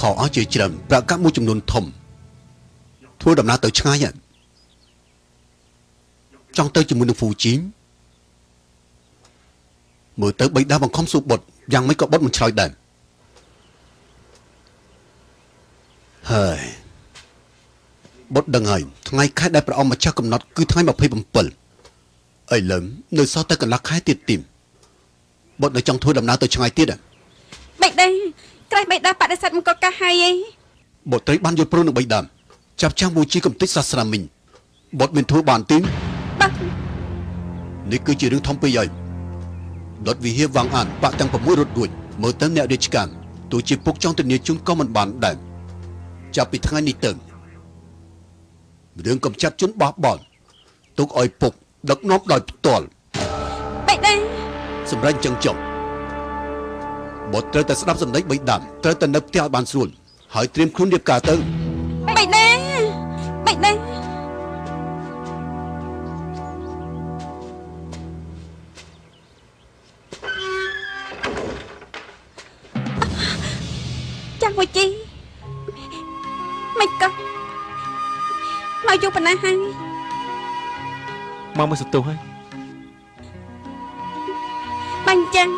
ខោអស់ជាច្រើនប្រាក់កាក់មួយចំនួនធំធ្វើដំណើរទៅឆ្ងាយចង់ទៅជាមួយនឹងហ្វូជីងមើលទៅបិតាបង្ខំស៊ូបុតយ៉ាងម៉េចក៏បុតមិនឆ្លើយដែរហើយបុតដឹងហើយថ្ងៃខែដែលព្រះអង្គម្ចាស់កំណត់គឺថ្ងៃ27ឥឡូវនៅសល់តែកន្លះខែទៀតទីមបុតនៅចង់ធ្វើដំណើរទៅឆ្ងាយទៀតបិតាក្រែះបិតាបដិសេធមកកាសហើយឯងបុត្រីបានយល់ព្រមនឹងបិតាចាប់ចាំងមួយជីកំតិចសាស្រាមីងបុតមានធ្វើបានទីបាទនេះគឺជារឿងធំពេកហើយដុតវិហារវាងអានបាក់ទាំង6រត់រួចមើលទៅអ្នករាជការទោះជាពុកចង់ធានាជូនក៏មិនបានដែរចាប់ពីថ្ងៃនេះទៅរឿងកំចាត់ជនបោះបោលទុកឲ្យពុកដឹកនាំដោយផ្ទាល់បិតាសម្រាប់ចឹងចុះបុត្រត្រូវតែស្ដាប់សម្ដីបិតាត្រូវតែនៅផ្ទះឲ្យបានស្រួលហើយត្រៀមខ្លួនរៀបការទៅបិតាបិតាចាំមួយជីមិនក៏មកយូរប៉ុណ្ណាហើយមកមួយសន្ទុះហើយបាញ់ចឹង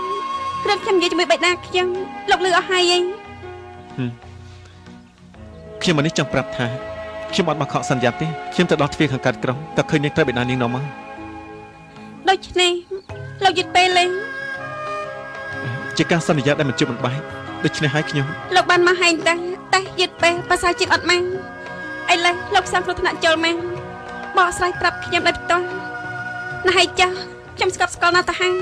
គ្រឿងខ្ញុំនិយាយជាមួយបិតាខ្ញុំលោកលឺអស់ហើយឯងខ្ញុំមកនេះចង់ប្រាប់ថាខ្ញុំអត់មកខកសន្យាទេខ្ញុំទៅដល់ទ្វារខាងកើតក្រុងតែឃើញនាងត្រូវបិតានាងនាំមកដូច្នេះលោកយឺតពេលលេងជាការសន្យាដែលមិនជប់មិនបែកដូច្នេះហើយខ្ញុំលោកបានមកហែងតាតែយឺតពេលភាសាជាតិអត់ម៉ាំងឥឡូវលោកសាំគ្រោះថ្នាក់ចូលម៉ាំងបកស្រាយប្រាប់ខ្ញុំដោយផ្ទាល់ណាស់ហើយចាស់ខ្ញុំស្កប់ស្កល់ណាស់ទៅហើយ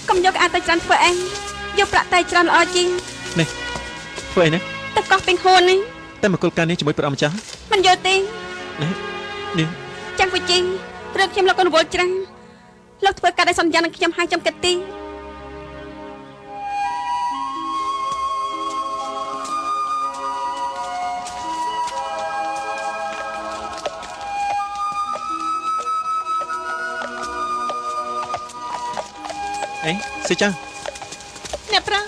កុំយកអាតែច្រើនធ្វើអីយកប្រាក់តែច្រើនល្អជាងនេះធ្វើអីណាទៅកោះពេញខ្លួននេះតែមកគល់ការនេះជាមួយព្រះអង្គម្ចាស់មិនយល់ទេនេះនេះចាំងវិជីរឿងខ្ញុំលោកក៏រវល់ច្រើនលោកធ្វើការដែលសន្យានឹងខ្ញុំហើយខ្ញុំគិតទីអេសេចាអ្នកប្រា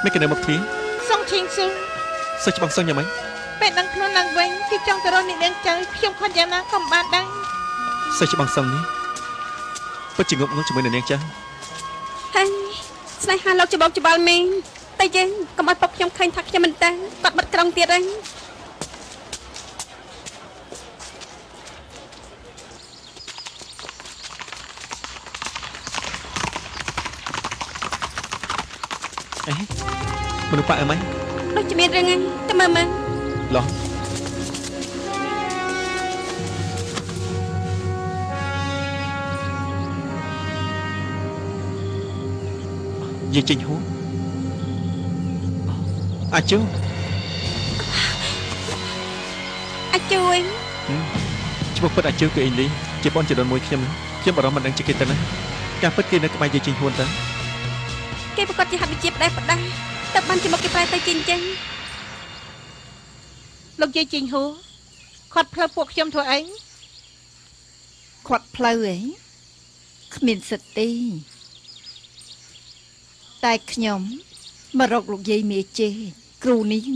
មិនគេនៅមកធីសុងឈីងស៊ូសុច្បាំងសុងយ៉ាងម៉េចពេលដឹងខ្លួនឡើងវិញគេចង់ទៅរកអ្នកនាងចៅខ្ញុំខត់យ៉ាងណាក៏មិនបានដែរសុច្បាំងសុងនេះពិតជាងប់ងល់ជាមួយអ្នកនាងចៅហើយស្នេហាលោកច្បងច្បល់មីងតែយើងកុំឲ្យពុកខ្ញុំឃើញថាខ្ញុំមិនតាគាត់បិទក្រុងទៀតហើយអេមនុស្សប៉ាអីម៉េចដូចជាមានរឿងហ្នឹងតែមើលមើលឡោះយាយចេញហួអាជូអាជូអីឈ្មោះពិតអាជូគឺអេលីជាបងចរិនមួយខ្ញុំខ្ញុំបារម្ភមិនដឹងជាគេទៅណាការពិតគេនៅក្បែរយាយចេញហួនទៅគេប្រកាសជាហាត់វិជាផ្ដេសផ្ដាស់តែបានជាមកគេប្រែទៅជាអញ្ចឹងលោកយាយចេញហួខាត់ផ្លូវពួកខ្ញុំធ្វើអីខាត់ផ្លូវអីគ្មានសិទ្ធិទេតែខ្ញុំមករកលោកយាយមេជេគ្រូនេះ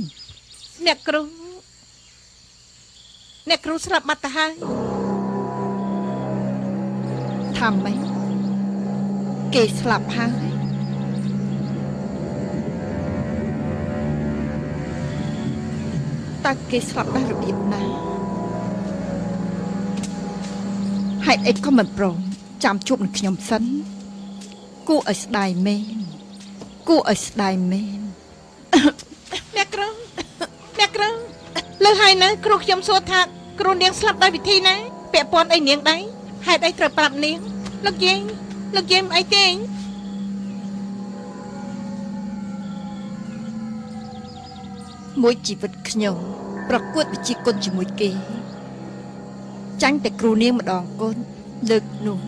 អ្នកគ្រូអ្នកគ្រូស្លាប់បាត់ទៅហើយថាម៉េចគេស្លាប់ហើយតើគេស្លាប់ដោយរបៀបណាហេតុអីក៏មិនព្រមចាំជួបនឹងខ្ញុំសិនគួរឲ្យស្ដាយមែនគួរឲ្យស្ដាយមែនអ្នកគ្រូអ្នកគ្រូលើហើយនៅគ្រូខ្ញុំសួរថាគ្រូនាងស្លាប់ដោយវិធីណាពាក់ព័ន្ធអីនាងដែរហេតុអីត្រូវប្រាប់នាងលោកយាយលោកយាយមិនអីទេមួយជីវិតខ្ញុំប្រកួតវិជាគុណជាមួយគេចាញ់តែគ្រូនាងម្ដងគុណលើកនោះ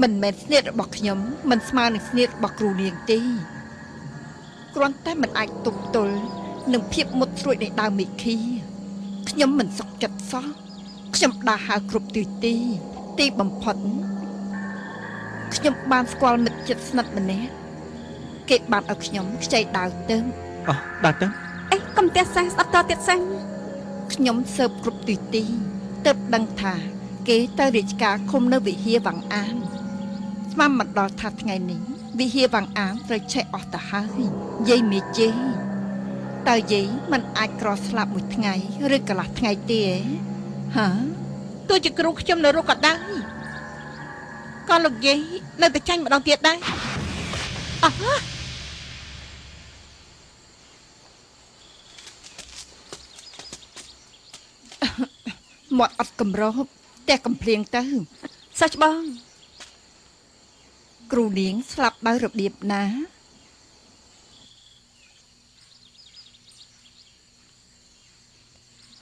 មិនមែនស្នៀតរបស់ខ្ញុំមិនស្មើនឹងស្នៀតរបស់គ្រូនាងទេគ្រាន់តែមិនអាចទប់ទល់នឹងភាពមុតស្រួចនៃដើមមេឃីខ្ញុំមិនសុខចិត្តសោះខ្ញុំដើរហើរគ្រប់ទិសទីទីបំផុត ខ្ញុំបានស្គាល់មិត្តជិតស្និទ្ធម្នាក់គេបានឲ្យខ្ញុំខ្ចីដាវទៅអោះដាវទៅអេកុំផ្ទះសាស្ដាប់តទៀតសិនខ្ញុំស៊ើបគ្រប់ទិសទីទើបដឹងថាគេទៅរាជការឃុំនៅវិហារវ៉ាងអានស្មានមិនដល់ថាថ្ងៃនេះវិហារវ៉ាងអានត្រូវឆេះអស់ទៅហើយយាយមេជេតើយាយមិនអាចក្រស្លាប់មួយថ្ងៃឬកន្លះថ្ងៃទេហាទោះជាគ្រូខ្ញុំនៅរស់ក៏ដោយក៏លោកយាយនៅតែចាញ់ម្ដងទៀតដែរអស់មាត់អត់កម្របផ្ទះកំភ្លៀងទៅសិស្សច្បងគ្រូនាងស្លាប់ដោយរបៀបណា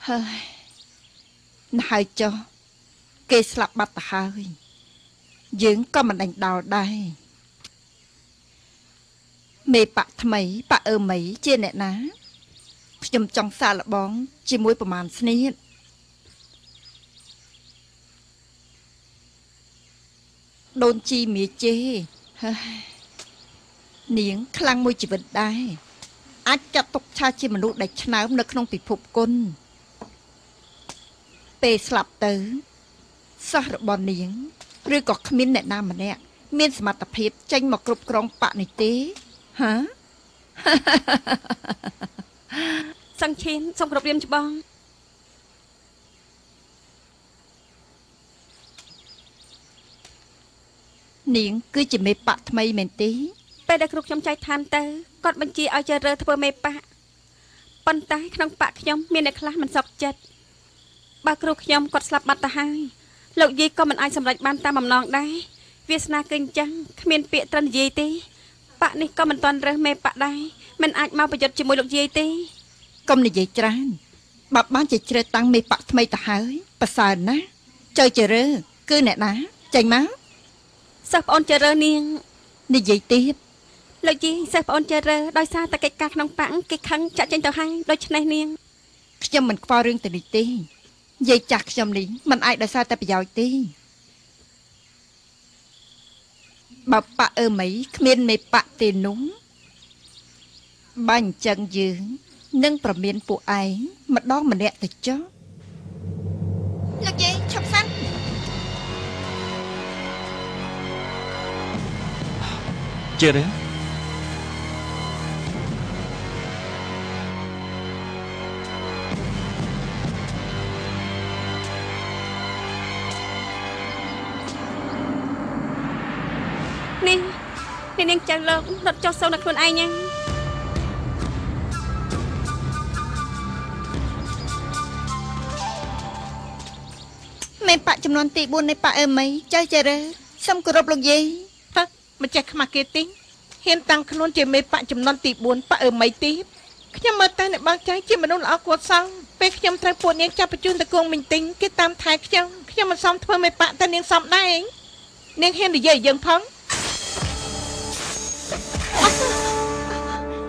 ហើយណាហើយចុះគេស្លាប់បាត់ទៅហើយយើងក៏មិនដេញដោលដែរមេបាក់ថ្មីបាក់អឺមីជាអ្នកណាខ្ញុំចង់សាកល្បងជាមួយប្រមាណស្នៀតដូនជីមីជេនាងខ្លាំងមួយជីវិតដែរអាចចាត់ទុកឆាជាមនុស្សដែលឆ្នើមនៅក្នុងពិភពគុណពេលស្លាប់ទៅសោះរបស់នាងឬក៏គ្មានអ្នកណាម្នាក់មានសមត្ថភាពចេញមកគ្រប់គ្រងបកនេះទេហាសង្ឈិនសូមគោរពរៀមច្បងនាងគឺជាមេបកថ្មីមែនទេពេលដែលគ្រូខ្ញុំចែកឋានទៅគាត់បញ្ជាឲ្យជ្រើសរើសធ្វើមេបកប៉ុន្តែក្នុងបកខ្ញុំមានអ្នកខ្លះមិនសុខចិត្តបើគ្រូខ្ញុំគាត់ស្លាប់បាត់ទៅហើយលោកយាយក៏មិនអាចសម្រេចបានតាមបំណងដែរវាសនាគឺអញ្ចឹងគ្មានពាក្យត្រឹមនិយាយទេបកនេះក៏មិនទាន់រើសមេបកដែរមិនអាចមកប្រយុទ្ធជាមួយលោកយាយទេកុំនិយាយច្រើនបើបានជាជ្រើសតាំងមេបកថ្មីទៅហើយប្រសើរណាស់ចៅជ្រើសគឺអ្នកណាចេញមកសិស្សប្អូនជ្រើសនាងនិយាយទៀតលោកយាយសិស្សប្អូនជ្រើសដោយសារតែកិច្ចការក្នុងបាក់គេខឹងចាក់ចេញទៅហើយដូច្នេះនាងខ្ញុំមិនខ្វល់រឿងទៅនេះទេយាយចាស់ខ្ញុំនេះមិនអាចដោយសារតែប្រយោជន៍ទេបើបាក់អឺមីគ្មានមេបាក់ទេនោះបើអញ្ចឹងយើងនឹងប្រមានពួកឯងម្ដងម្នាក់ទៅចុះលោកយាយឈប់សិនជាទេនេះនាងចៅលោករត់ចុះសូវនៅខ្លួនឯងហ្នឹងមេបាក់ចំនួនទី4នៃបាក់អឺមីចៅចរើសូមគោរពលោកយាយតើមិនចេះខ្មាស់គេទេហ៊ានតាំងខ្លួនជាមេបាក់ចំនួនទី4បាក់អឺមីទៀតខ្ញុំមើលទៅអ្នកបងចៅជាមនុស្សល្អគួរសមពេលខ្ញុំត្រូវពួកនាងចាប់បញ្ជូនទៅគង់មីងទិញគេតាមថែខ្ញុំខ្ញុំមិនសមធ្វើមេបាក់តែនាងសមដែរនាងហ៊ាននិយាយយើងផង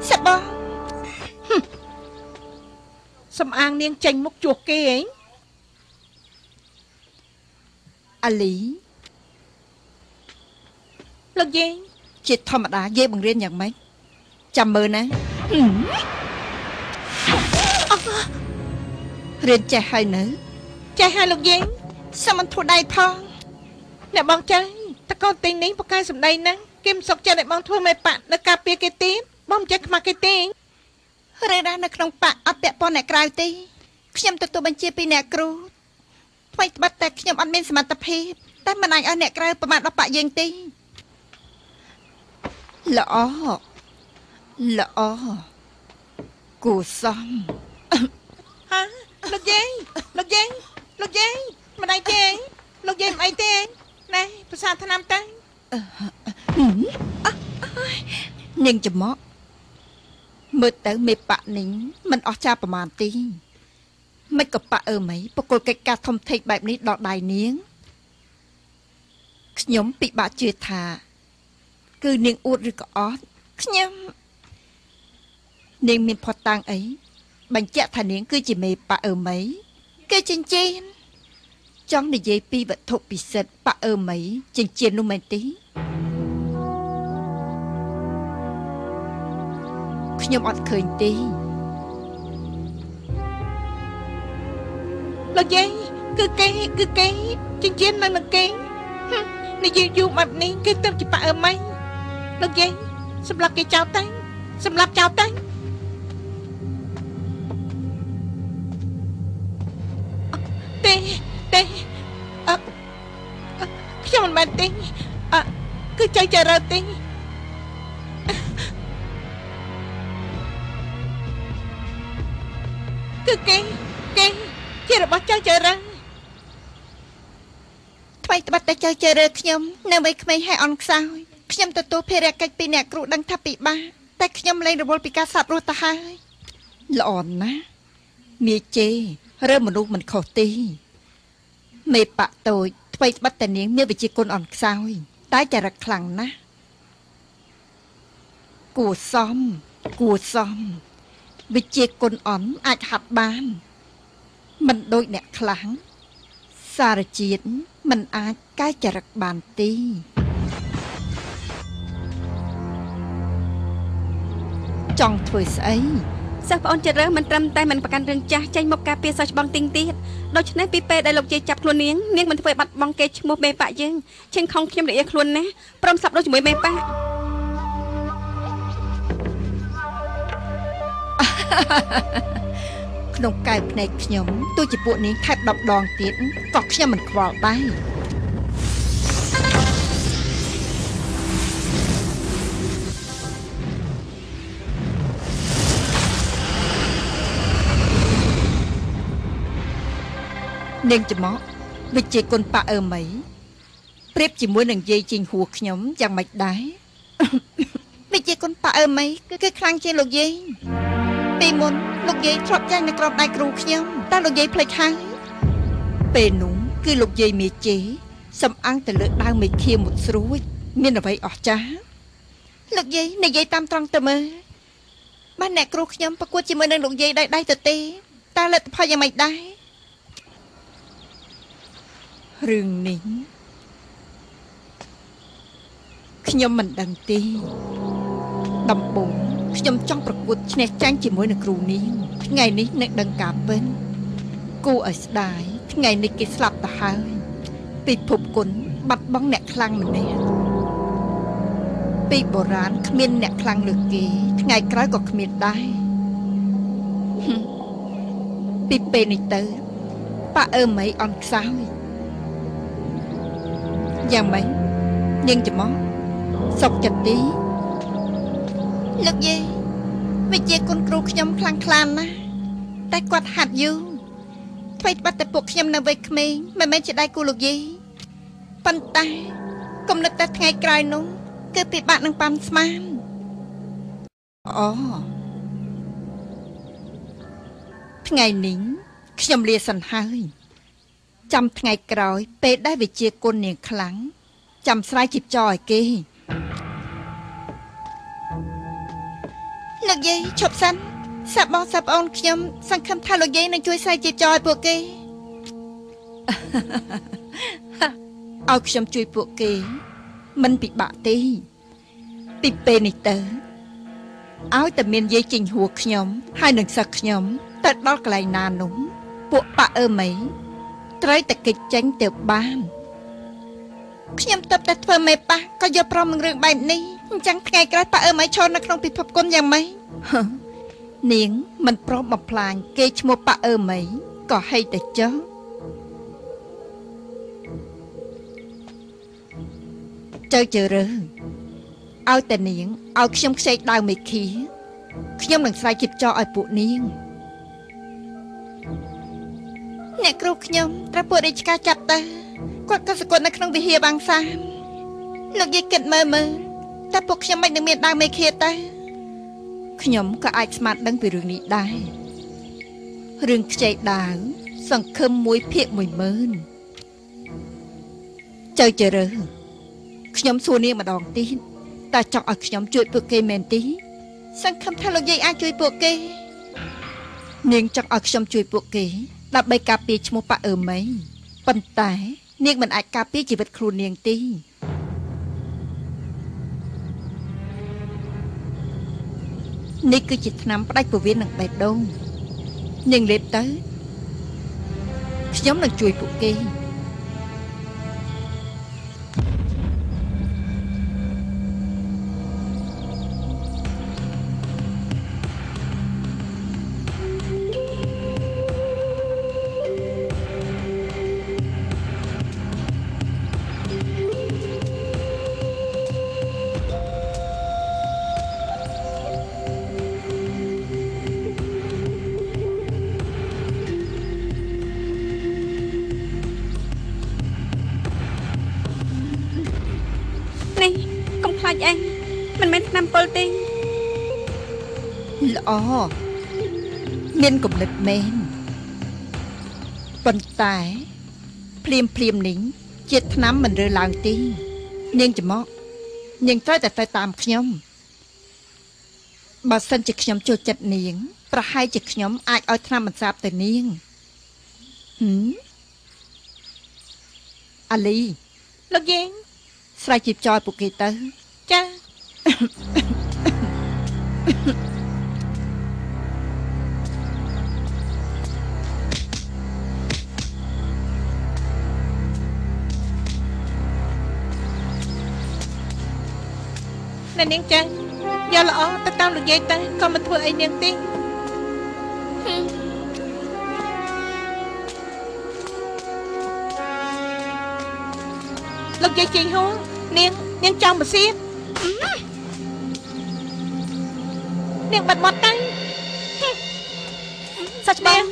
សបងសំអាងនាងចេញមុខជួសគេឯងអាលីលោកយាយជាធម្មតាយាយបង្រៀនយ៉ាងម៉េចចាំមើលណារៀនចេះហើយនៅចេះហើយលោកយាយសុំមិនធូរដៃផងអ្នកបងចៅតកូនទិញនេះបកកែសម្ដីណាគេមិនសុខចិត្តឲ្យបងធ្វើមេបាក់នៅការពារគេទេបងមិនចេះខ្មាស់គេទេរឿងរ៉ាវនៅក្នុងបាក់អត់ពាក់ព័ន្ធអ្នកក្រៅទេខ្ញុំទទួលបញ្ជាពីអ្នកគ្រូថ្មីត្បិតតែខ្ញុំអត់មានសមត្ថភាពតែមិនអាចឲ្យអ្នកក្រៅប្រមាថដល់បាក់យើងទេល្អល្អគួសមហាលោកយាយលោកយាយលោកយាយមិនអីទេលោកយាយមិនអីទេណែភាសាថ្នាំទៅនាងចំមកមើលទៅមេបាក់នេះមិនអស់ចាប្រមាណទេមិនក៏បាក់អឺមីបកគលកិច្ចការធំធេងបែបនេះដល់ដៃនាងខ្ញុំពិបាកជឿថាគឺនាងអួតឬក៏អត់ខ្ញុំនាងមានផុតតាំងអីបញ្ជាក់ថានាងគឺជាមេបាក់អឺមីគេចិញ្ចៀនចង់និយាយពីវត្ថុពិសិដ្ឋបាក់អឺមីចិញ្ចៀននោះមែនទេ ខ្ញុំអត់ឃើញទេលោកយាយគឺគេចិញ្ចៀននៅនឹងគេនិយាយយូរបែបនេះគេទៅជាប៉ាអើម៉ៃលោកយាយសម្រាប់គេចោលតែសម្រាប់ចោលតែទេទេអឺខ្ញុំមិនមែនទេអឺគឺចៅចរើទេគឺគេជារបស់ចៅចរើថ្មីត្បិតតែចៅចរើខ្ញុំនៅវ័យក្មេងហើយអន់ខ្សោយខ្ញុំទទួលភារកិច្ចពីអ្នកគ្រូដឹងថាពិបាកតែខ្ញុំលែងរវល់ពីការសាបរស់ទៅហើយល្អណាស់មាជេរើមនុស្សមិនខុសទេមេបាក់តូចថ្មីត្បិតតែនាងមានវិជ្ជាគុណអន់ខ្សោយតែចរិតខ្លាំងណាស់គួសមវិជ្ជាគុណអន់អាចហាត់បានមិនដូចអ្នកខ្លាំងសារជាតិមិនអាចកែចរិតបានទេចង់ធ្វើស្អីសិស្សប្អូនចិត្តរើសមិនត្រឹមតែមិនប្រកាន់រឿងចាស់ចេញមកការពារសិស្សច្បងទីងទៀតដូច្នេះពីពេលដែលលោកយាយចាប់ខ្លួននាងមិនធ្វើបាត់បង់គេឈ្មោះមេបាក់យើងឈិងខំខ្ញុំរអៀខ្លួនណាព្រមស្លាប់ដូចជាមួយមេបាក់ក្នុងកែវភ្នែកខ្ញុំទោះជាពួកនាងថែប10ដងទៀតក៏ខ្ញុំមិនខ្វល់ដែរនាងច្មក់វិជ្ជាគុណប៉ាអើមីប្រៀបជាមួយនឹងយាយជីងហួរខ្ញុំយ៉ាងម៉េចដែរវិជ្ជាគុណប៉ាអើមីគឺខ្លាំងជាងលោកយាយពីមុនលោកយាយធ្លាប់ចាញ់នៅក្រោមដៃគ្រូខ្ញុំតែលោកយាយភ្លេចហើយពេលនោះគឺលោកយាយមេជេសំអាងទៅលើដាវមេឃាមុតស្រួចមានអ្វីអស្ចារ្យលោកយាយនិយាយតាមត្រង់ទៅមើលបានអ្នកគ្រូខ្ញុំប្រកួតជាមួយនឹងលោកយាយដៃទៅទេតើលទ្ធផលយ៉ាងម៉េចដែររឿងនេះខ្ញុំមិនដឹងទេដំបូងខ្ញុំចង់ប្រកួតឈ្នះចាញ់ជាមួយនឹងគ្រូនាងថ្ងៃនេះនឹងដឹងការពិតគួរឲ្យស្ដាយថ្ងៃនេះគេស្លាប់ទៅហើយពិភពគុណបាត់បង់អ្នកខ្លាំងម្នាក់ពីបុរាណគ្មានអ្នកខ្លាំងលើគេថ្ងៃក្រោយក៏គ្មានដែរពីពេលនេះទៅប៉ាអើមីអន់ខ្សោយយ៉ាងម៉េចនាងច្មោះសុកចិត្តទីលោកយាយវិជ្ជាគុណគ្រូខ្ញុំខ្លាំងក្លាណាស់តែគាត់ហាត់យូរថ្មីត្បិតតែពួកខ្ញុំនៅវ័យក្មេងមិនមែនជាដៃគូលោកយាយប៉ុន្តែគំនិតតែថ្ងៃក្រោយនោះគឺពិបាកនឹងប៉ាន់ស្មានអូថ្ងៃនេះខ្ញុំលាសិនហើយចាំថ្ងៃក្រោយពេលដែលវិជាគុណនាងខ្លាំងចាំស្រ័យជីបចោឲ្យគេលោកយាយឈប់សិនសាប់បងសាប់អូនខ្ញុំសង្ឃឹមថាលោកយាយនឹងជួយស្រ័យជីបចោឲ្យពួកគេឲ្យខ្ញុំជួយពួកគេមិនពិបាកទេពីពេលនេះទៅឲ្យតែមានយាយជីងហួរខ្ញុំហើយនឹងសិស្សខ្ញុំទៅដល់កន្លែងណានោះពួកប៉ាអើមីត្រូវតែគេចចេញទៅបានខ្ញុំទៅតែធ្វើមេប៉ះក៏យកព្រមនឹងរឿងបែបនេះអញ្ចឹងថ្ងៃក្រោយប៉ាអើមីឈរនៅក្នុងពិភពគុណយ៉ាងម៉េចនាងមិនព្រមបំផ្លាញគេឈ្មោះប៉ាអើមីក៏ហីតែចុះចៅជើរើឲ្យតែនាងឲ្យខ្ញុំខ្ចីដាវមេឃីខ្ញុំនឹងស្រែកជីបចោឲ្យពួកនាងអ្នកគ្រូខ្ញុំត្រូវពួករាជការចាប់ទៅគាត់ក៏សគត់នៅក្នុងវិហារបាងសាមលោកយាយគិតមើលមើលតែពួកខ្ញុំមិននឹងមានដាវមេឃាទៅខ្ញុំក៏អាចស្មានដឹងពីរឿងនេះដែររឿងខ្ចីដាវសង្ឃឹម1ភាគ10000ចៅជរើខ្ញុំសួរនាងម្ដងទៀតតើចង់ឲ្យខ្ញុំជួយពួកគេមែនទេសង្ឃឹមថាលោកយាយអាចជួយពួកគេនាងចង់ឲ្យខ្ញុំជួយពួកគេដើម្បីការពារឈ្មោះប៉ាអើមីប៉ុន្តែនាងមិនអាចការពារជីវិតខ្លួននាងទេ នេះគឺជាថ្នាំផ្ដាច់ពោះវៀននិងបេះដូងនាងលេបទៅខ្ញុំនឹងជួយពួកគេល្អមានគំនិតមែនប៉ុន្តែភ្លាមភ្លាមនេះជាតិថ្នាំមិនរើឡើងទេនាងច្មោកនាងត្រូវតែទៅតាមខ្ញុំបើសិនជាខ្ញុំចូលចិត្តនាងប្រហែលជាខ្ញុំអាចឲ្យថ្នាំបន្សាបទៅនាងអាលីលោកយាយស្រែកជីបចោលពួកគេទៅចាអ្នកនាងចាយកល្អទៅតាមលោកយាយទៅក៏មិនធ្វើអីនាងទេលោកយាយចេញហួរនាងចង់មកសៀបនាងបាត់មាត់ទៅសាច់ច្បាស់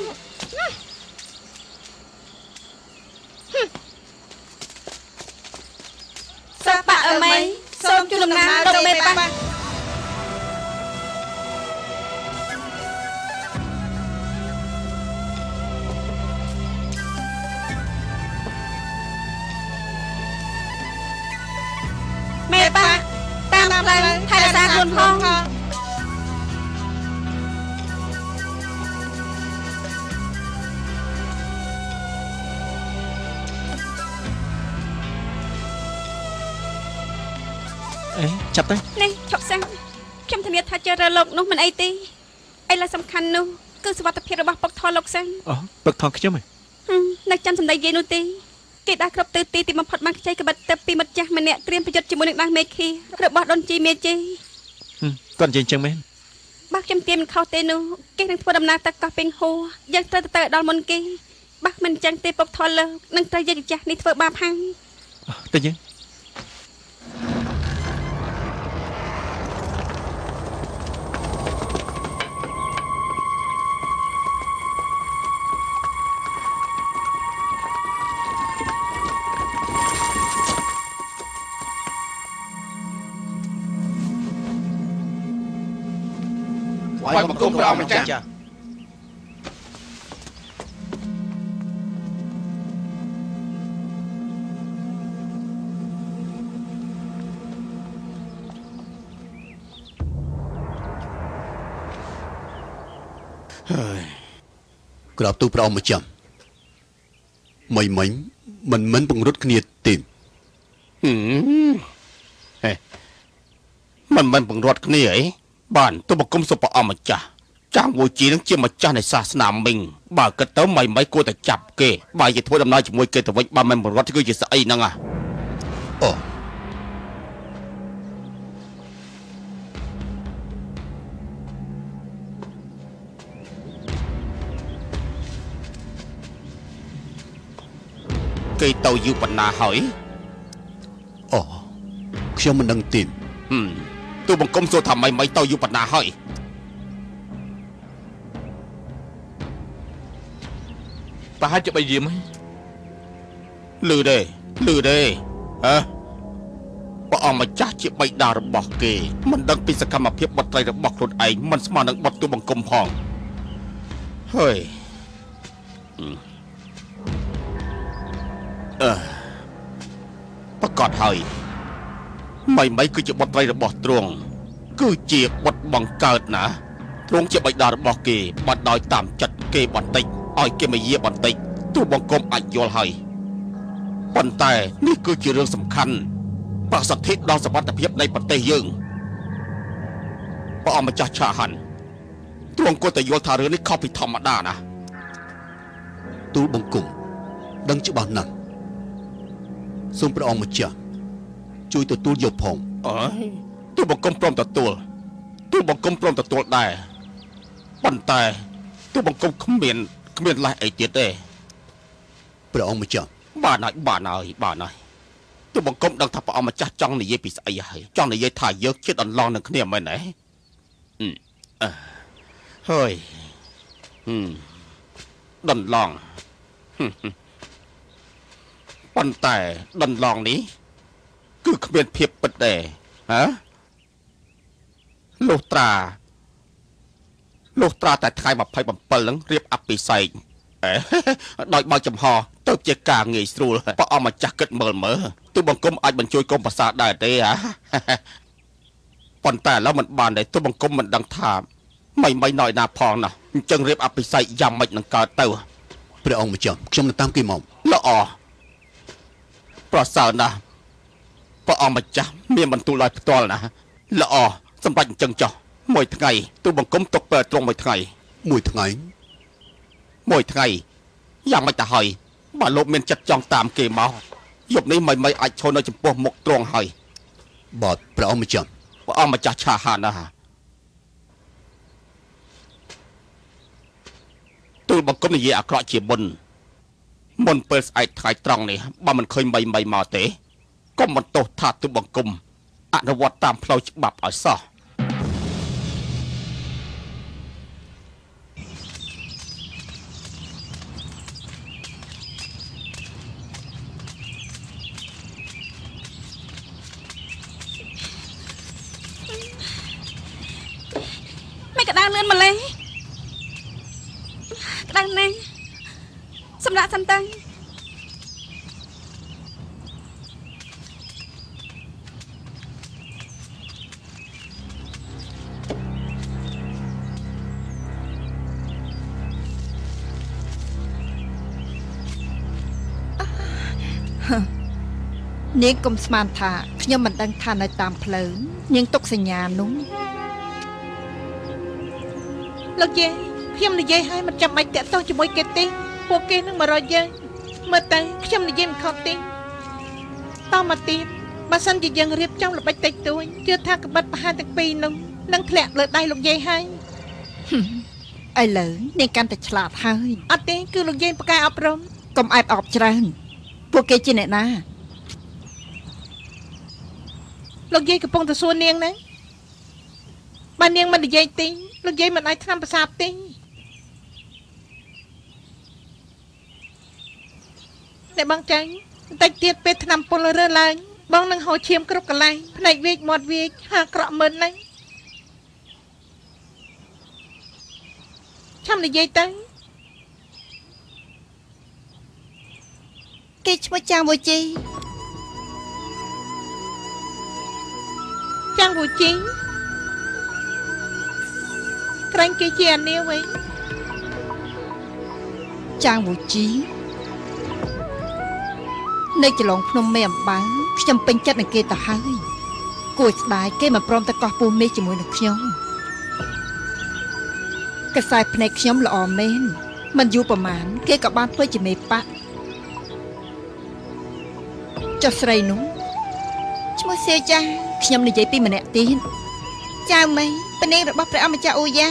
សិប្បអមីសូមជូនដំណើរដល់មេប៉ាមេប៉ាតាមផ្លូវថែរក្សាខ្លួនផងចាប់ទៅនេះឈប់សិនខ្ញុំធានាថាចេះរើលោកនោះមិនអីទេឥឡូវសំខាន់នោះគឺសុវត្ថិភាពរបស់ពុកថលោកសិនអូពុកថខ្ញុំហ៎នៅចាំសម្ដីយាយនោះទេគេដើរគ្រប់ទិសទីទីបំផុតបានខ្ចីក្បិតទៅពីមិត្តចាស់ម្នាក់ត្រៀមប្រយុទ្ធជាមួយនឹងដាស់មេឃីរបស់ដុនជីមេជីគាត់និយាយចឹងមែនបើខ្ញុំទៀមមិនខុសទេនោះគេនឹងធ្វើដំណើរទៅកោះពេញហួរយើងត្រូវទៅដល់មុនគេបើមិនចឹងទេពុកថលើនឹងត្រូវយាយចាស់នេះធ្វើបាបហើយទៅយើងថ្វាយបង្គំព្រះអង្គម្ចាស់ហើយក្រាបទូលព្រះអង្គម្ចាស់មិញមិនមិនពង្រត់គ្នាទេហេមិនមិនពង្រត់គ្នាអីបានទូបង្គំសូមព្រះអង្គម្ចាស់ចាំងវូជីនឹងជាម្ចាស់នៃសាសនាមីងបើគិតទៅមិនគួរតែចាប់គេបើជាធ្វើដំណើរជាមួយគេទៅវិញបើមិនបង្រត់គឺជាស្អីហ្នឹងអូគេទៅយូរប៉ុណ្ណាហើយអូខ្ញុំមិនដឹងទេទូបង្គំសួរថាម៉េចទៅយូរប៉ុណ្ណាហើយប្រហែលជា3យាមហើយលឺទេហ៎ព្រះអង្គម្ចាស់ជាបិតារបស់គេមិនដឹងពីសកម្មភាពបុត្រីរបស់ខ្លួនឯងមិនស្មើនឹងបុត្រទូបង្គំផងហើយប្រកាសហើយម៉ៃគឺជាបុត្រីរបស់ទ្រង់គឺជាបុត្របង្កើតណាទ្រង់ជាបិតារបស់គេបាត់ដោយតាមចិត្តគេបន្តិចឲ្យគេមកយាបន្តិចទូបង្គំអាចយល់ហើយប៉ុន្តែនេះគឺជារឿងសំខាន់ប្រសិទ្ធិដល់សុវត្ថិភាពនៃប្រទេសយើង ព្រះអង្គម្ចាស់ឆាហាន់ទ្រង់គួរតែយល់ថារឿងនេះខុសពីធម្មតាណាទូលបង្គំដឹងច្បាស់ណាស់សូមព្រះអង្គម្ចាស់ជួយទទួលយកផងអើយទូលបង្គំព្រមទទួលទូលបង្គំព្រមទទួលដែរប៉ុន្តែទូលបង្គំគ្មានលេសអីទៀតទេព្រះអង្គម្ចាស់បានហើយបានហើយបានហើយទូលបង្គំដឹងថាព្រះអង្គម្ចាស់ចង់និយាយពីស្អីហើយចង់និយាយថាយើងជាដន្លងនឹងគ្នាមែនទេហើយដន្លងប៉ុន្តែដន្លងនេះគឺគ្មានភាពពិតទេហ៎លុះត្រាតែថ្ងៃ27ហ្នឹងរៀបអភិសេកដោយបើកចំហទៅជាការងាយស្រួលព្រះអង្គម្ចាស់គិតមើលមើលទូបង្គំអាចបញ្ជួយកុំប្រសាដែរទេហ៎ប៉ុន្តែឥឡូវមិនបានទេទូបង្គំមិនដឹងថាមិនណយណាផងណាអញ្ចឹងរៀបអភិសេកយ៉ាងម៉េចនឹងកើតទៅព្រះអង្គម្ចាស់ខ្ញុំនឹងតាមគេមកល្អប្រសើរណាស់ព្រះអង្គម្ចាស់មានបន្ទូលឲ្យផ្ទាល់ណាល្អសម្រាប់អញ្ចឹងចុះមួយថ្ងៃទូបង្គំទុកពេលត្រង់មួយថ្ងៃមួយថ្ងៃមួយថ្ងៃយ៉ាងម៉េចទៅហើយបើលោកមានចិត្តចង់តាមគេមកយប់នេះមិនអាចឈរនៅចំពោះមុខត្រង់ហើយបាទព្រះអង្គម្ចាស់ព្រះអង្គម្ចាស់ឆាហានណាទូលបង្គំនិយាយអាក្រក់ជាមុនពេលស្អែកថ្ងៃត្រង់នេះបើមិនឃើញមីមកទេកុំបន្ទោសថាទូលបង្គំអនុវត្តតាមផ្លូវច្បាប់ឲ្យសោះមិនក្តៅលឿនម្លេះក្តៅណាស់សម្រាប់សិនទៅនាងកុំស្មានថាខ្ញុំមិនដឹងថានៅតាមផ្លូវនាងទុកសញ្ញានោះលោកយាយខ្ញុំនិយាយឲ្យមិនចាំបាច់តាក់ទងជាមួយគេទេពួកគេនឹងមករកយើងមើលទៅខ្ញុំនិយាយមិនខុសទេតមកទៀតបើសិនជាយើងរៀបចំល្បិចតិចតួចជឿថាក្បិតប្រហែលទាំងពីរនោះនឹងធ្លាក់លើដៃលោកយាយហើយឥឡូវនាងកាន់តែឆ្លាតហើយអត់ទេគឺលោកយាយប្រកែអប់រំកុំអែបអបច្រើនពួកគេជាអ្នកណាលោកយាយកំពុងតែសួរនាងណាបើនាងមិននិយាយទេលោកយាយមិនអាចថ្នាំប្រសាទទេអ្នកបងចាញ់បន្តិចទៀតពេលថ្នាំពុលរើឡើងបងនឹងហូរឈាមគ្រប់កន្លែងភ្នែកវាចមាត់វាចហាក្រក់មើលណាស់ឆាំនិយាយទៅគេឈ្មោះចាងវូជីចាងវូជីក្រែងគេជាអានាវិញចាងវូជីនៅចលងភ្នំមេអំបៅខ្ញុំពេញចិត្តនឹងគេទៅហើយគួរស្ដាយគេមិនព្រមទៅកោះពូមេជាមួយនឹងខ្ញុំកសែភ្នែកខ្ញុំល្អមែនមិនយូរប្រហែលគេក៏បានធ្វើជាមេបកចុះស្រីនោះឈ្មោះសៀចាខ្ញុំនិយាយពីម្នាក់ទៀតចៅមីពនាងរបស់ព្រះអង្គម្ចាស់អូយ៉ា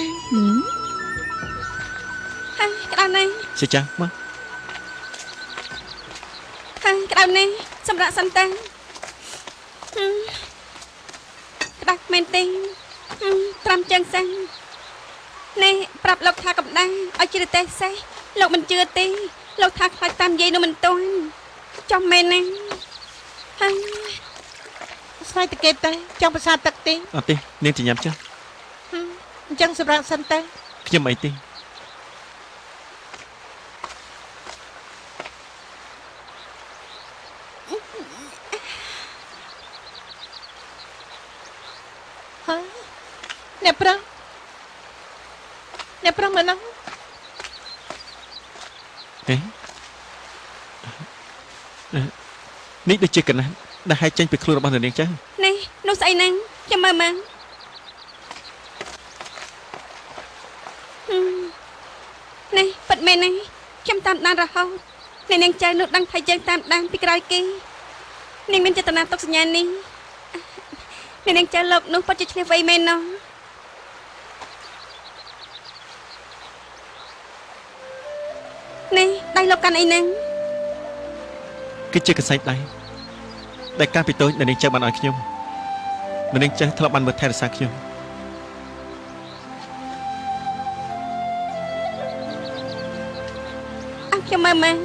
ហើយក្តៅណាស់សៀចាមកហើយក្តៅណាស់សម្រាប់សិនតាក្តៅមែនទេត្រាំជើងសិននេះប្រាប់លោកថាកំដៅឲ្យជ្រទេសសេះលោកមិនជឿទេលោកថាខ្លាចតាមយាយនោះមិនទាន់ចំមែនណាហើយស្រាយតកេតទៅចង់ប្រសាទឹកទេអត់ទេនាងជាញ៉ាំចាស់អញ្ចឹងសម្រាប់សិនទៅខ្ញុំអីទេហើយអ្នកប្រុសអ្នកប្រុសមើលហ្នឹងហេនេះដូចជាកណាត់ដែលហែកចេញពីខ្លួនរបស់នាងចានេះនោះស្អីហ្នឹងចាំមើលមើល នេះពិតមែនណាខ្ញុំតាមដានរហូតអ្នកនាងចៅនោះដឹងថាយើងតាមដានពីក្រោយគេនាងមានចេតនាទុកសញ្ញានេះអ្នកនាងចៅលោកនោះពិតជាឆ្លៀសវៃមែនណោះនេះដៃលោកកាន់អីហ្នឹងគឺជាកសែងដៃដែលកាលពីតូចអ្នកនាងចៅបានឲ្យខ្ញុំអ្នកនាងចៅធ្លាប់បានមើលថែរក្សាខ្ញុំអញខ្ញុំមើលមើល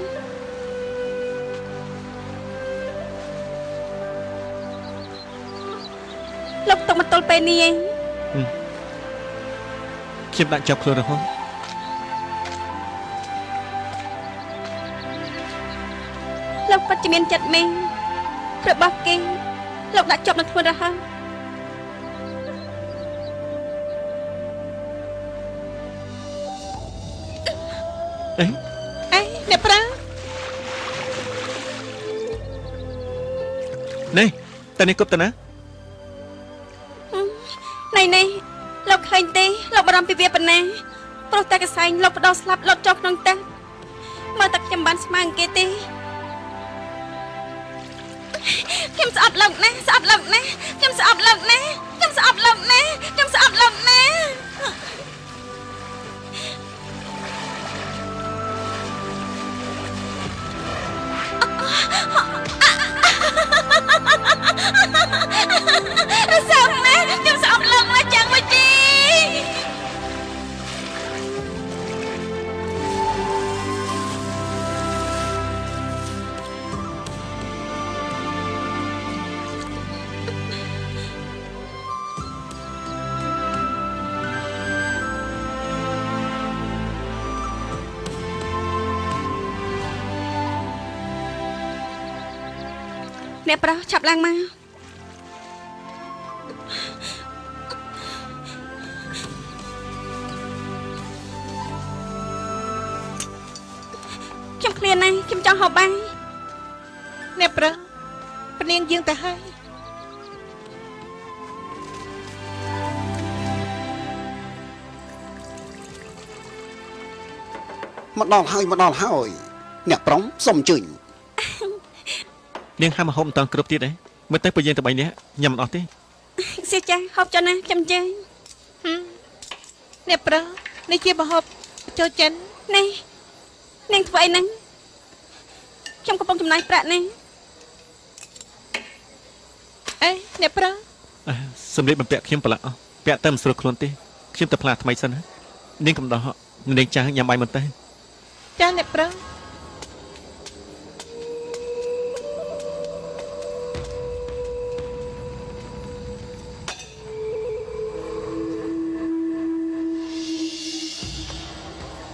លោកទុកមកទល់ពេលនេះឯងខ្ញុំដាក់ចាប់ខ្លួនរហូតលោកពិតជាមានចិត្តមែនរបស់គេលោកដាក់ជាប់នឹងខ្លួនរហូតអេអេអ្នកប្រានេះតើនេះគប់តើណានេះនេះលោកឃើញទេលោកបារម្ភពីវាប៉ុណ្ណាព្រោះតែកសែងលោកបដោស្លាប់លោកចុះក្នុងទឹកមើលតែខ្ញុំបានស្មើគេទេខ្ញុំស្អប់លោកណាស់ស្អប់លោកណាស់ខ្ញុំស្អប់លោកណាស់ខ្ញុំស្អប់លោកណាស់ខ្ញុំស្អប់លោកណាស់ស្អប់ណាស់ខ្ញុំស្អប់លោកណាស់ចាំងមួយជីអ្នកប្រុសឆាប់ឡើងមកខ្ញុំឃ្លានណាស់ខ្ញុំចង់ហូបបាយអ្នកប្រុសព្នាងយើងទៅហើយមកដល់ហើយមកដល់ហើយអ្នកប្រុសសុំអញ្ជើញនាងហាមហូបមិនតាន់គ្រប់ទៀតទេមើលទៅពួកយើងតែ3នាក់ញ៉ាំមិនអស់ទេសៀចាហូបចុះណាខ្ញុំជើញអ្នកប្រុសនេះជាម្ហូបចូលចិននេះនាងធ្វើអីហ្នឹងខ្ញុំកំពុងចំណាយប្រាក់នេះអេអ្នកប្រុសសម្លៀកបំពាក់ខ្ញុំប្រឡាក់អស់ពាក់តែមិនស្រួលខ្លួនទេខ្ញុំទៅផ្លាថ្មីសិនណានាងកំដោះនាងចាស់ញ៉ាំបាយមិនទេចាអ្នកប្រុស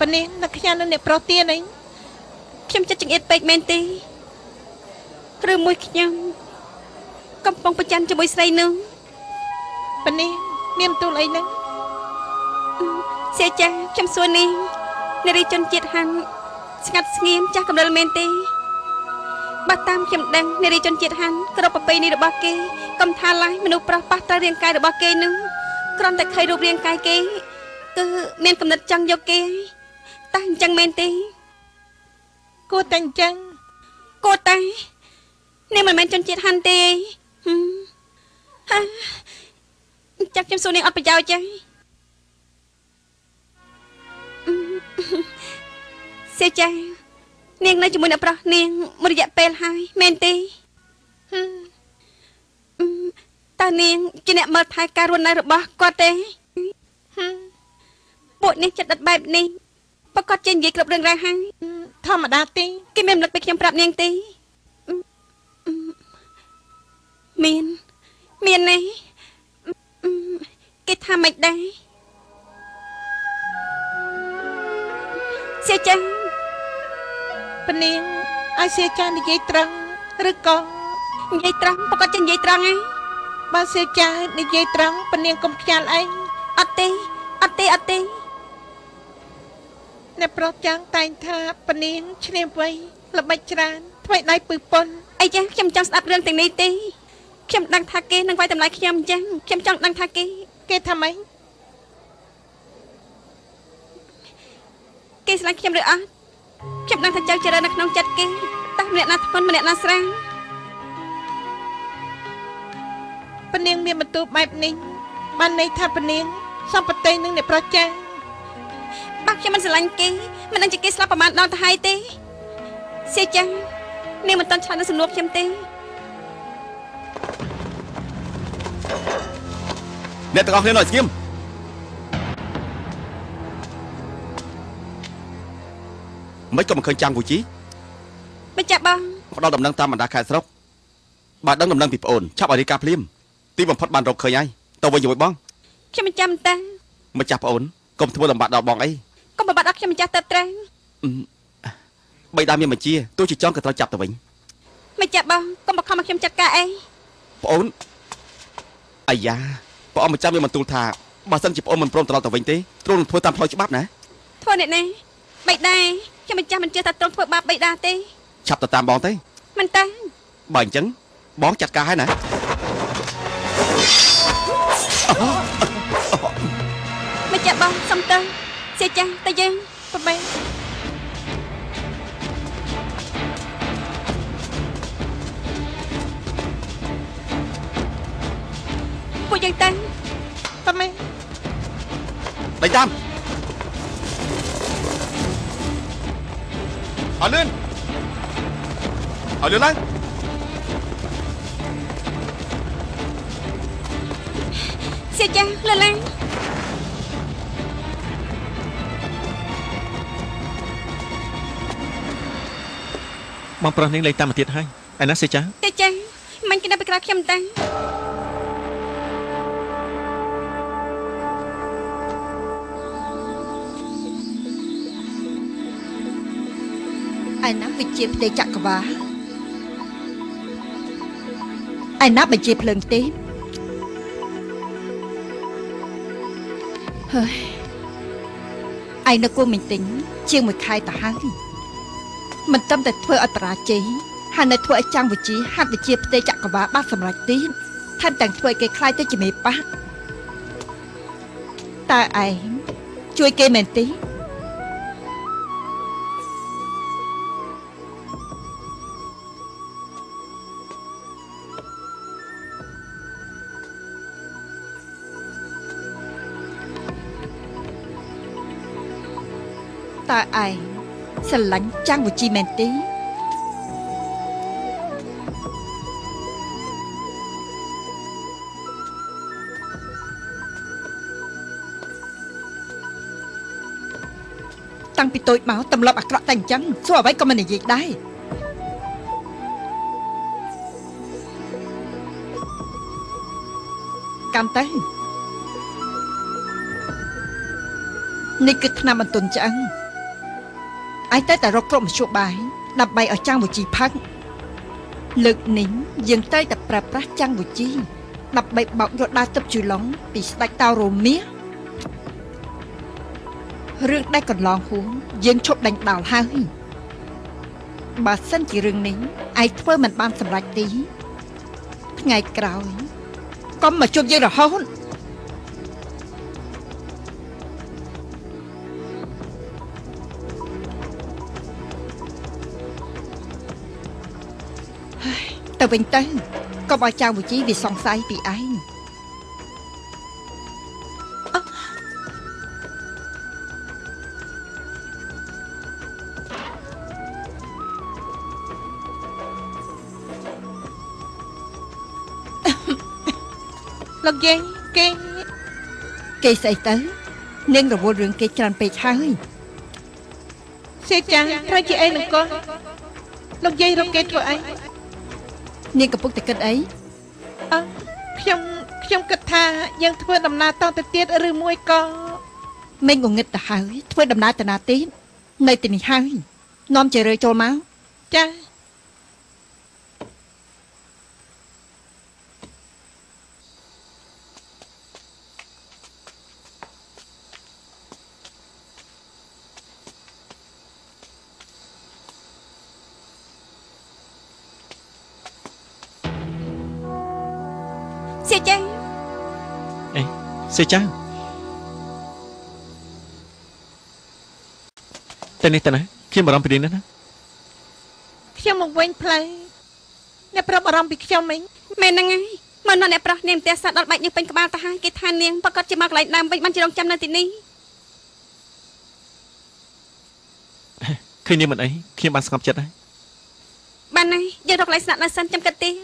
ប៉នេះនឹកខ្ញុំនឹងអ្នកប្រុសទៀតអីខ្ញុំចិត្តចង្អៀតពេកមែនទេឬមួយខ្ញុំកំពុងប្រច័ណ្ឌជាមួយស្រីនោះប៉នេះមានទូលអីហ្នឹងសៀចាខ្ញុំសួរនេះនារីជនជាតិហាន់ស្ងាត់ស្ងៀមចាស់កំរិលមែនទេបើតាមខ្ញុំដឹងនារីជនជាតិហាន់គ្រប់ប្រពៃណីរបស់គេកុំថាឡើយមនុស្សប្រុសប៉ះត្រូវរាងកាយរបស់គេនោះគ្រាន់តែឃើញរូបរាងកាយគេគឺមានកំណត់ចង់យកគេតើអញ្ចឹងមែនទេគួរតែអញ្ចឹងគួរតែនេះមិនមែនជនជាតិហាន់ទេហាចាំខ្ញុំសួរនាងអត់ប្រយោជន៍ចឹងសៀចានាងនៅជាមួយអ្នកប្រុសនាងមួយរយៈពេលហើយមែនទេតើនាងជាអ្នកមើលថែការរស់នៅរបស់គាត់ទេពួកនេះចិត្តដិតបែបនេះប្រកាសជានិយាយគ្រប់រឿងរ៉ាវហើយធម្មតាទេគេមានរំលឹកពីខ្ញុំប្រាប់នាងទេមានមាននេះគេថាមិនដែរសៀចាពនាងឲ្យសៀចានិយាយត្រង់ឬក៏និយាយត្រង់ប្រកាសជានិយាយត្រង់ឯងបើសៀចានិយាយត្រង់ពនាងកុំខ្យាលឯងអត់ទេអត់ទេអត់ទេអ្នកប្រុសចាំងតែងថាពនាងឈ្នាវៃល្បិចច្រើនថ្មីដៃពឺប៉ុនអីចាខ្ញុំចង់ស្ដាប់រឿងទាំងនេះទេខ្ញុំដឹងថាគេនឹងវាយតម្លៃខ្ញុំអញ្ចឹងខ្ញុំចង់ដឹងថាគេគេថាម៉េច គេស្រឡាញ់ខ្ញុំឬអត់ខ្ញុំដឹងថាចៅចរិតនៅក្នុងចិត្តគេតើម្នាក់ណាធ្ងន់ម្នាក់ណាស្រាលពនាងមានបន្ទូលបែបនេះបានន័យថាពនាងសំបតីនឹងអ្នកប្រុសចាស់បើខ្ញុំមិនស្រឡាញ់គេមិនដឹងជាគេស្លាប់ប្រហែលដងទៅហើយទេសៀចានាងមិនទាន់ឆ្លើយនឹងសំណួរខ្ញុំទេអ្នកទាំងអស់គ្នានៅស្ងៀមមិនក៏មិនឃើញចាំងពូជីមិនចាប់បងផ្ដល់ដំណឹងតាមបណ្ដាខេត្តស្រុកបើដឹងដំណឹងពីប្អូនឆាប់ឲ្យរាយការណ៍ភ្លាមទីបំផុតបានរកឃើញហើយទៅវិញជាមួយបងខ្ញុំមិនចាំតាម្ចាស់ប្អូនកុំធ្វើលំបាកដល់បងអីកុំបំបត្តិដល់ខ្ញុំម្ចាស់ទៅត្រូវបីដើមមានបញ្ជាទោះជាចង់ក៏ត្រូវចាប់ទៅវិញមិនចាប់បងកុំបង្ខំឲ្យខ្ញុំចាត់ការអីប្អូនអាយ៉ាព្រះអង្គម្ចាស់មានបន្ទូលថាបើសិនជាប្អូនមិនព្រមត្រឡប់ទៅវិញទេទ្រង់នឹងធ្វើតាមផ្លូវច្បាប់ណាធ្វើអ្នកណាបីដែរខ្ញុំម្ចាស់មិនជឿថាទ្រង់ធ្វើបាបបីដែរទេឆាប់ទៅតាមបងទេមិនទេបើអញ្ចឹងបងចាត់ការហើយណាមិនចាប់បងសុំទៅសៀចាស់ទៅយើងប្របែពួកយើងទៅប្របែដេញតាមអត់លឿនអត់លឿនឡើងសៀចាស់លឿនឡើងបងប្រុសនាងលេងតាមមកទៀតហើយឯណាសៀចាស់សៀចាស់មិនគេនៅពីក្រៅខ្ញុំតាឯណាវិជាផ្ទៃចក្រវាលឯណាបញ្ជាភ្លើងទេហើយឯនៅគូមីងទិញជាងមួយខែទៅហើយមិនត្រឹមតែធ្វើឲ្យបរាជ័យហើយនៅធ្វើឲ្យចាំងវិជាហាត់វិជាផ្ទៃចក្រវាលបានសម្រេចទៀតថែមទាំងធ្វើឲ្យគេខ្លាចទៅជាមេប៉ះតើឯងជួយគេមែនទេតើឯងស្រឡាញ់ចាំងវិជីមែនទេតាំងពីតូចមកទម្លាប់អាក្រក់តែអញ្ចឹងសួរអ្វីក៏មិននិយាយដែរកម្មទៅនេះគឺថ្នាំបន្ទន់ឆ្អឹងឯងតែតែរកគ្រប់មធ្យោបាយដើម្បីឲ្យចាំងវិជីផឹកលើកនេះយើងត្រូវតែប្រើប្រាស់ចាំងវិជីដើម្បីបោកយកដាវទឹកជូឡុងពីស្ដេចតោរ៉ូមៀរឿងដែលកន្លងហួងយើងឈប់ដេញដោលហើយបើសិនជារឿងនេះឯងធ្វើមិនបានសម្រេចទេថ្ងៃក្រោយកុំមកជួបយើងរហូតទៅវិញទៅកុំឲ្យចៅវិជីវាសង្ស័យពីឯងលោកយាយគេគេស្អីទៅនាងរវល់រឿងគេច្រើនពេកហើយសៀចាត្រូវជាអីនឹងកូនលោកយាយរកគេធ្វើអីនាងកំពុងតែគិតអីអើខ្ញុំគិតថាយើងធ្វើដំណើរតទៅទៀតឬមួយក៏មិនងងឹតទៅហើយធ្វើដំណើរទៅណាទៀតនៅទីនេះហើយនាំជារឿយចូលមកចាសៀចាអេសៀចា តែនេះតែណាខ្ញុំបារម្ភពីនាងណាស់ណាខ្ញុំមកវិញផ្លូវអ្នកប្រុសបារម្ភពីខ្ញុំអីមែនហ្នឹងហើយមកអ្នកប្រុសនាងផ្ទះសាដល់បែកញើសពេញក្បាលទៅហើយគេថានាងប្រកាសជាមកកន្លែងដើមវិញបានជារងចាំនៅទីនេះឃើញនាងមិនអីខ្ញុំបានស្ងប់ចិត្តហើយបានហើយយើងរកកន្លែងស្នាក់នៅសិនចាំគិតទៀត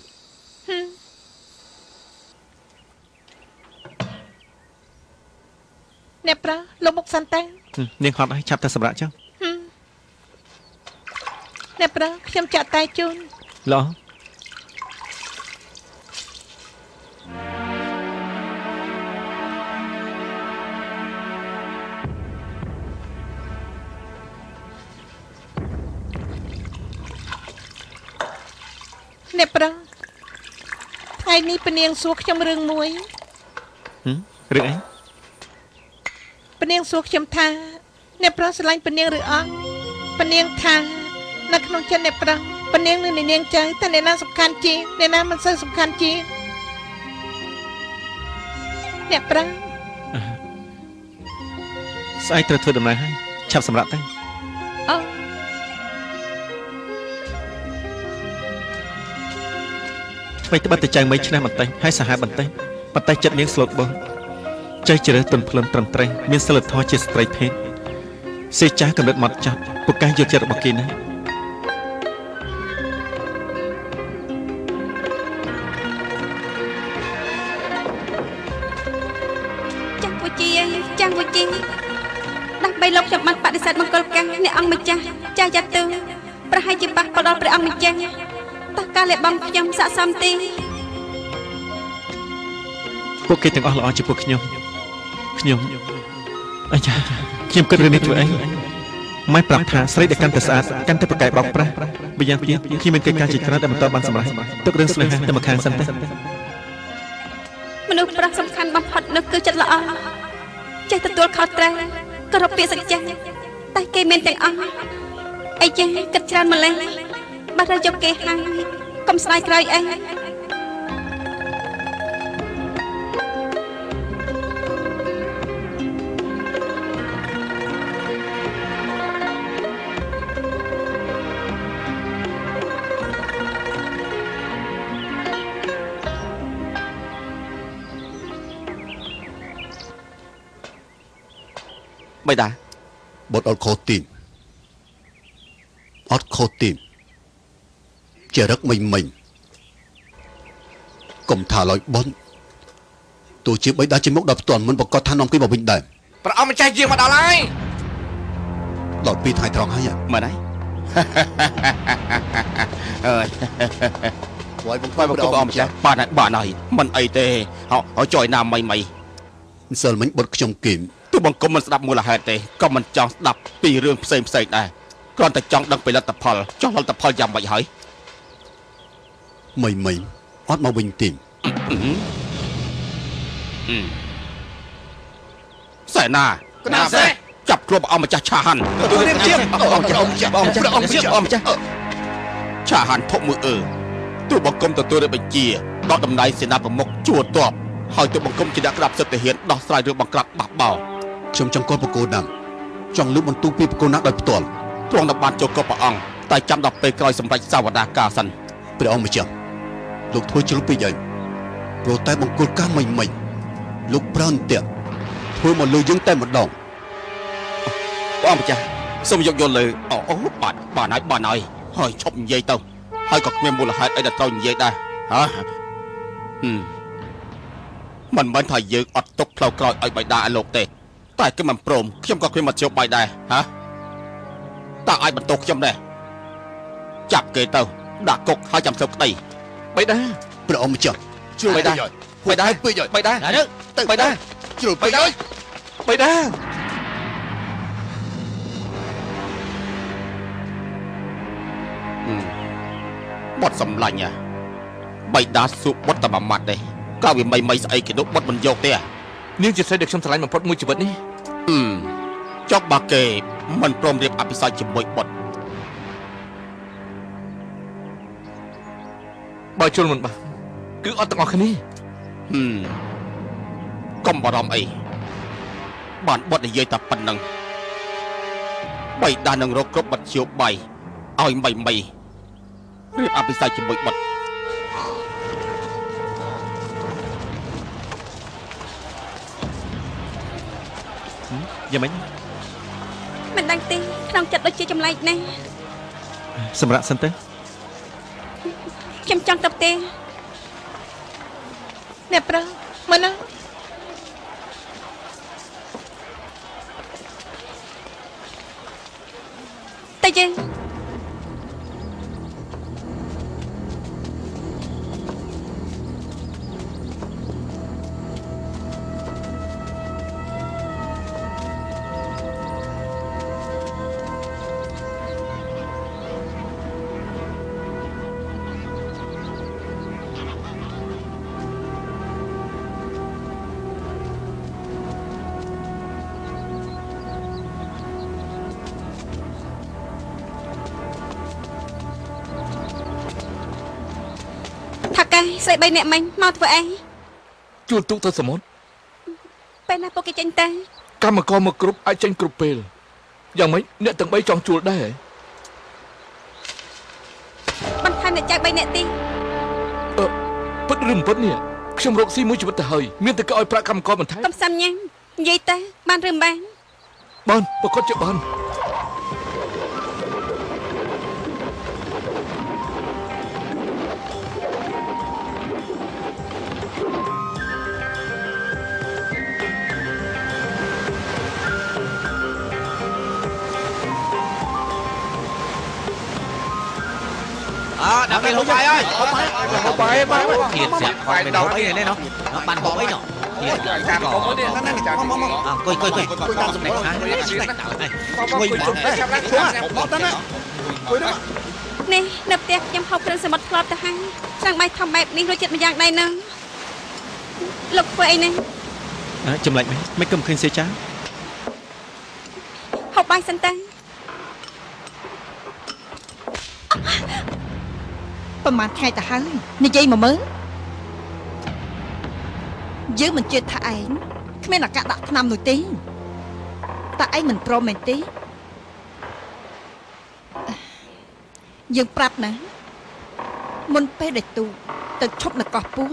អ្នកប្រុសលោកមុខសិនតើនាងហត់ហើយឆាប់តែសម្រាប់ចុះអ្នកប្រុសខ្ញុំចាក់តែជូនល្អអ្នកប្រុសថ្ងៃនេះពនាងសួរខ្ញុំរឿងមួយរឿងអីពនាងសួរខ្ញុំថាអ្នកប្រុសស្រឡាញ់ពនាងឬអត់ពនាងថានៅក្នុងចិត្តអ្នកប្រុសពនាងនិងនាងចៅតែអ្នកណាសំខាន់ជាងអ្នកណាមិនសូវសំខាន់ជាងអ្នកប្រុសស្អែកត្រូវធ្វើដំណើរហើយឆាប់សម្រាប់ទៅអូថ្មីត្បិតតែចៅមីឆ្នេះបន្តិចហើយសាហាវបន្តិចប៉ុន្តែចិត្តនាងស្លូតបូតចេះជ្រើសទន់ភ្លន់ត្រឹមត្រូវមានសិលធម៌ជាស្ត្រីភេទសេចាស់កម្រិតម៉ត់ចត់ពូកែយល់ចិត្តរបស់គេណាស់ចាស់ពូជាចាស់ពូជាដើម្បីលោកខ្ញុំបានបដិសេធមង្គលការអ្នកអង្គម្ចាស់ចាស់យ៉ាទឺប្រហែលជាប៉ះពាល់ដល់ព្រះអង្គម្ចាស់តោះការលះបង់ខ្ញុំស័ក្តិសមទេពួកគេទាំងអស់ល្អចំពោះខ្ញុំខ្ញុំអាចាខ្ញុំគិតរឿងនេះធ្វើអីម៉ែប្រាប់ថាស្រីដែលកាន់តែស្អាតកាន់តែប្រកែកបោកប្រាស់ម្យ៉ាងទៀតខ្ញុំមានកិច្ចការជាច្រើនដែលមិនទាន់បានសម្រេចទុករឿងស្នេហាតែម្ខាងសិនទេមនុស្សប្រុសសំខាន់បំផុតនោះគឺចិត្តល្អចេះទទួលខុសត្រូវគោរពពាក្យសច្ចាតែគេមានទាំងអស់អីចេះគិតច្រើនម្លេះបើត្រូវយកគេហើយកុំស្ដាយក្រោយអីបិតាបុតអត់ខុសទីអត់ខុសទីចរិតមិញមិញកុំថាឡើយបុនទោះជាបិតាជាមុខដល់ផ្ទាល់មិនប្រកាសថានាំគេមកវិញដែរព្រះអង្គម្ចាស់យាងមកដល់ហើយដល់ពីថ្ងៃត្រង់ហើយមែនហើយអើយថ្វាយបង្គំព្រះអង្គម្ចាស់បានហើយបានហើយមិនអីទេហើយចុយណាមីមីម្សិលមិញបុតខ្ញុំគីមទូបង្គំមិនស្ដាប់មូលហេតុទេក៏មិនចង់ស្ដាប់ពីរឿងផ្សេងផ្សេងដែរគ្រាន់តែចង់ដឹងពីលទ្ធផលចង់លទ្ធផលយ៉ាងម៉េចហើយមីមីអត់មកវិញទេសេនាកណាសេចាប់ខ្លួនព្រះអង្គម្ចាស់ឆាហាន់ទទួលរៀបជាព្រះអង្គម្ចាស់ព្រះអង្គម្ចាស់ព្រះអង្គម្ចាស់ឆាហាន់ធុមួយអឺទូបង្គំទទួលរៀបបញ្ជាដល់តំណែងសេនាប្រមុខជួរទ័ពហើយទូបង្គំជាអ្នកក្តាប់សិទ្ធិទាហានដោះស្រាយរឿងបង្ក្រាបបះបោខ្ញុំចង់កល់បកគោណាំចង់លើកបន្ទូពីបកគោណាដោយផ្ទាល់ទ្រង់នឹងបានចូលកប់ព្រះអង្គតែចាំដល់ពេលក្រោយសម្រេចសវនាការសិនព្រះអង្គម្ចាស់លោកធ្វើជ្រុលពេកហើយព្រោះតែបង្គោលការមិញមិញលោកប្រើអន្ទាក់ធ្វើមកលើយើងតែម្ដងព្រះអង្គម្ចាស់សូមយកយល់លើអូបាទបានហើយបានហើយហើយឈប់និយាយទៅហើយក៏គ្មានមូលហេតុអីដែលត្រូវនិយាយដែរហ៎មិនមែនថាយើងអត់ទុកផ្លូវក្រោយឲ្យបិតាឲ្យលោកទេតែគេមិនព្រមខ្ញុំក៏គ្មានមធ្យោបាយដែរហ៎តើអាចបន្ទោសខ្ញុំដែរចាប់គេទៅដាក់គុកហើយចាំស៊ើបក្តីបិតាព្រះអង្គម្ចាស់ជ្រុលបិតាបិតាពេកហើយបិតាទៅបិតាជ្រុលពេកហើយបិតាបត់សម្លាញ់ហ៎បិតាស៊ូបត់តែមួយម៉ាត់ទេក៏វាមិនមិនស្អីគេនោះបត់មិនយកទេនាងជាស្រីដែលខ្ញុំស្រឡាញ់បំផុតមួយជីវិតនេះចុះបើគេមិនព្រមរៀបអភិសេកជាមួយបុតបើជុលមិនបានគឺអត់ទាំងអស់គ្នាកុំបារម្ភអីបានបុតនិយាយតែប៉ុណ្្នឹង បិតានឹងរកគ្រប់បទជាបាយឲ្យមីមីរៀបអភិសេកជាមួយបុត្រយ៉ាងម៉េចមិនដឹងទេក្នុងចិត្តដូចជាចម្លែកណាស់សម្រាប់សិនទៅខ្ញុំចង់ទៅផ្ទះអ្នកប្រុសមើលណាតែយើងស្អីបីអ្នកមិញមកធ្វើអីជួលទូកទៅសមុទ្រពេលណាពួកគេចេញទៅកម្មករមកគ្រប់អាចចេញគ្រប់ពេលយ៉ាងម៉េចអ្នកទាំងបីចង់ជួលដែរបន្ថែមអ្នកចៅបីអ្នកទីពិតឬមិនពិតនេះខ្ញុំរកស៊ីមួយជីវិតទៅហើយមានតែគេឲ្យប្រាក់កម្មករបន្ថែមកំសាំញ៉ាំនិយាយទៅបានឬមិនបានបានប្រកាសជាបាន Đã về hộp bài ơi. Hộp bài bài. Thiệt dạ, còn hộp ấy này nó. Nó bàn hộp ấy nó. Thiệt dạ. Coi coi coi. នេះនៅផ្ទះខ្ញុំហូបគ្រឿងសមុទ្រធ្លាប់ទៅហើយចង់បាយធំបែបនេះរសជាតិម្យ៉ាងដែរនឹងលោកធ្វើអីនេះចម្លែកមែនមិនក៏មិនឃើញសេចាហូបបាយសិនទៅប្រហែលថ្ងៃទៅហើយនិយាយមកមើលយើងមិនជឿថាឯងគ្មានឱកាសដាក់ថ្នាំនោះទេតែឯងមិនព្រមមែនទេយើងប្រាប់ណាមុនពេលដែលទូទៅឈប់នៅកោះពោះ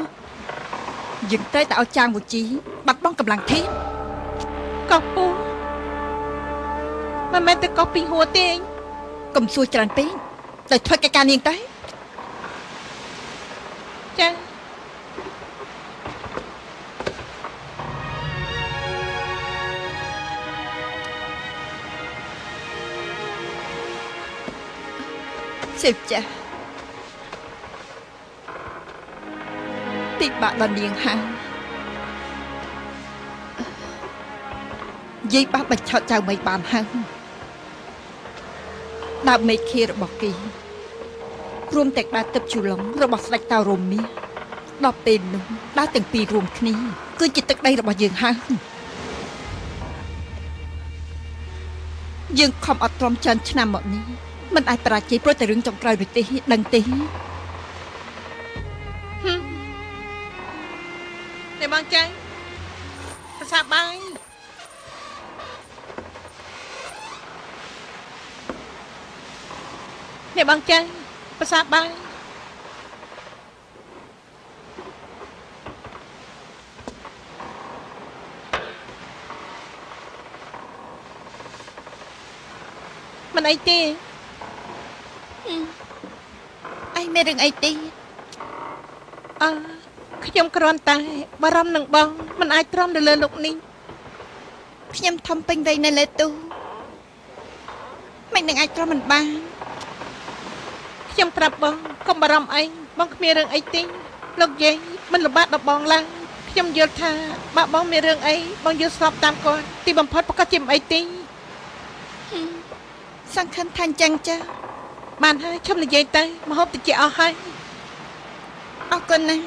យើងត្រូវតែឲ្យចាងវជីបាត់បង់កម្លាំងធៀបកោះពោះមិនមែនទៅកោះពីហួរទេកុំសួរច្រើនពេកតែធ្វើកិច្ចការនាងទៅចាសេវចាពិបាកដល់នាងហើយយាយបាសបញ្ឆោតចៅមីបានហើយដើមមេឃារបស់គេរួមទាំងដើរទឹកជូឡុងរបស់ស្ដេចតៅរ៉ូមាដល់ពេលនោះដើរទាំងពីររួមគ្នាគឺជាទឹកដីរបស់យើងហើយយើងខំអត់ទ្រាំច្រើនឆ្នាំមកនេះមិនអាចបរាជ័យព្រោះតែរឿងចុងក្រោយនោះទេដឹងទេនេះបងចៅប្រសាបាយនេះបងចៅប្រសាបាយមិនអីទេឯងមានរឿងអីទេអើខ្ញុំគ្រាន់តែបារម្ភនឹងបងមិនអាចទ្រាំនៅលើលោកនេះខ្ញុំធំពេញវ័យនៅលើទូមិននឹងអាចទ្រាំមិនបានខ្ញុំប្រាប់បងកុំបារម្ភអីបងគ្មានរឿងអីទេលោកយាយមិនលំបាកដល់បងឡើយខ្ញុំយល់ថាបើបងមានរឿងអីបងយល់ស្របតាមគាត់ទីបំផុតប្រកាសជាមិនអីទេសង្ឃឹមថាអញ្ចឹងចាបានហើយឈប់និយាយទៅមកហូបតិចអស់ហើយអរគុណណាស់